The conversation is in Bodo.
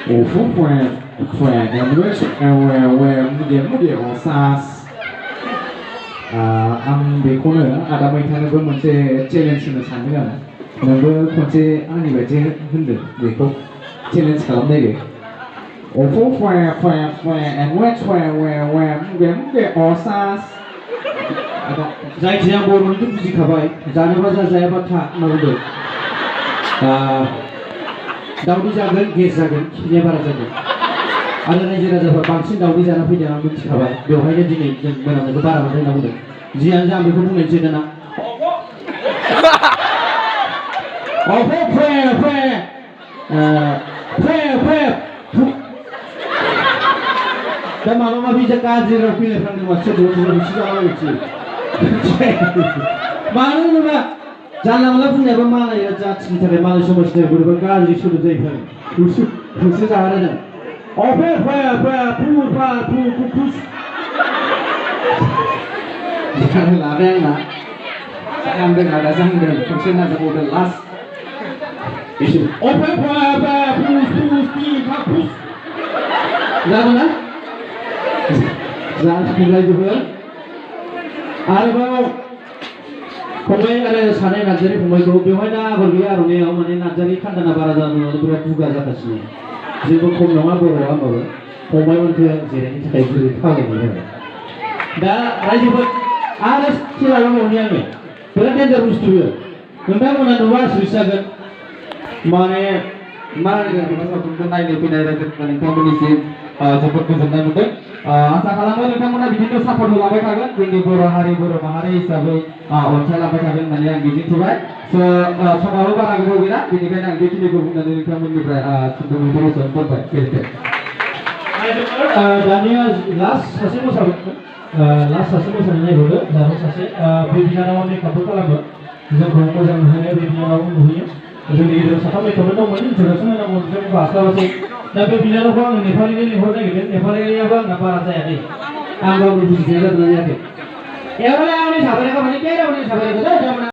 Fue mudia sas आं बेखौनो आदा मैथानोबो मोनसे चेलेन्ज होनो सानदों आरो नोंबो खनसे आंनि बायदि होनदो बेखौ चेलेन्ज खालामनायदो अफो असास जायखिजाया बर'निथ' बुजिखाबाय जानोबा जायाबा था होनना बुंदों दावदै जागोन गेस जागोन खिनाया बारा जागोन आरो रायजो राजाफ्रा बांसिन दावदै जाना फैदों आं मिथिखाबाय बेवहायनो दिनै जों मोनामनायखौ बारा मोनदों होनना बुंदों जियानो जा आं बेखौ बुंनायसै दाना दा माबा माबि गाज्रि राव फैलायफ्रांदोंबा सोरजों बिसि जालाबायसै मानो होनोबा जानला मोनला बुंनायाबो मालाया जाथिनि थाखाय मालाय समाजनि थाखाय बोरैबा गाज्रि सोदोब जायो होसो जाग्रा जों जानो लादों आंना जाहांदों आदा जाहांदों खनसे नाजाबावदों लास्ट जागोन ना जाजोबो आरोबाव फंबाय आरो सानै नार्जारि फंबायखौ बेवहायनो आगर गैया आर'नायाव माने नार्जारि खान्दाना बारा जानानै बिराद दुगा जागासिनो जेबो खम नङा बर'आ होमबाबो फंबायमोनखौ जिरायनो थाखाय गोदै खावलायनाय जाबाय दा रायजोफोर आरो सोलाबावनि आङो बिराद डेन्जार बुस्थु बेयो नोंथांमोना नुबा आसरित जागोन माने मा होनगोन सावथुनखौ नायनो फैनाय रायजोफोरा नोंथांमोननिसिम जोबोद गोजोननाय मोनदों आसा खालामो नोंथांमोना बिदिनो सापर्ट होलांबाय थागोन जोंनि बर' माहारि हिसाबै अनसायलांबाय थागोन होननानै आं मिजिंथिबाय समाबो बारा गोबाव गैला बेनिखायनो आं बेखिनिखौ बुंनानै नोंथांमोननिफ्राय सुंद' मोनसे बोरबाय गोजोनथों दानिया लास्ट सासे मोसागोन लास्ट सासे मोसानो नायबावदो जानो सासे बे बिनानावा मेकआपबो खालामो जोंखौ मोजां नुहोनाय बे बिनानावखौ नुहैयो जोंनि गेजेराव साथाम मेकआपबो दंमोन इन्ट्रडाक्सन होनांगौ जों हास्लाबासै दा बे बिनानावखौ आङो नेपालिनो लिंहरनो नागिरदों नेपालियाबो आंना बारा जायाखै आं गावनो बुजिनाय जादोंना जायाखै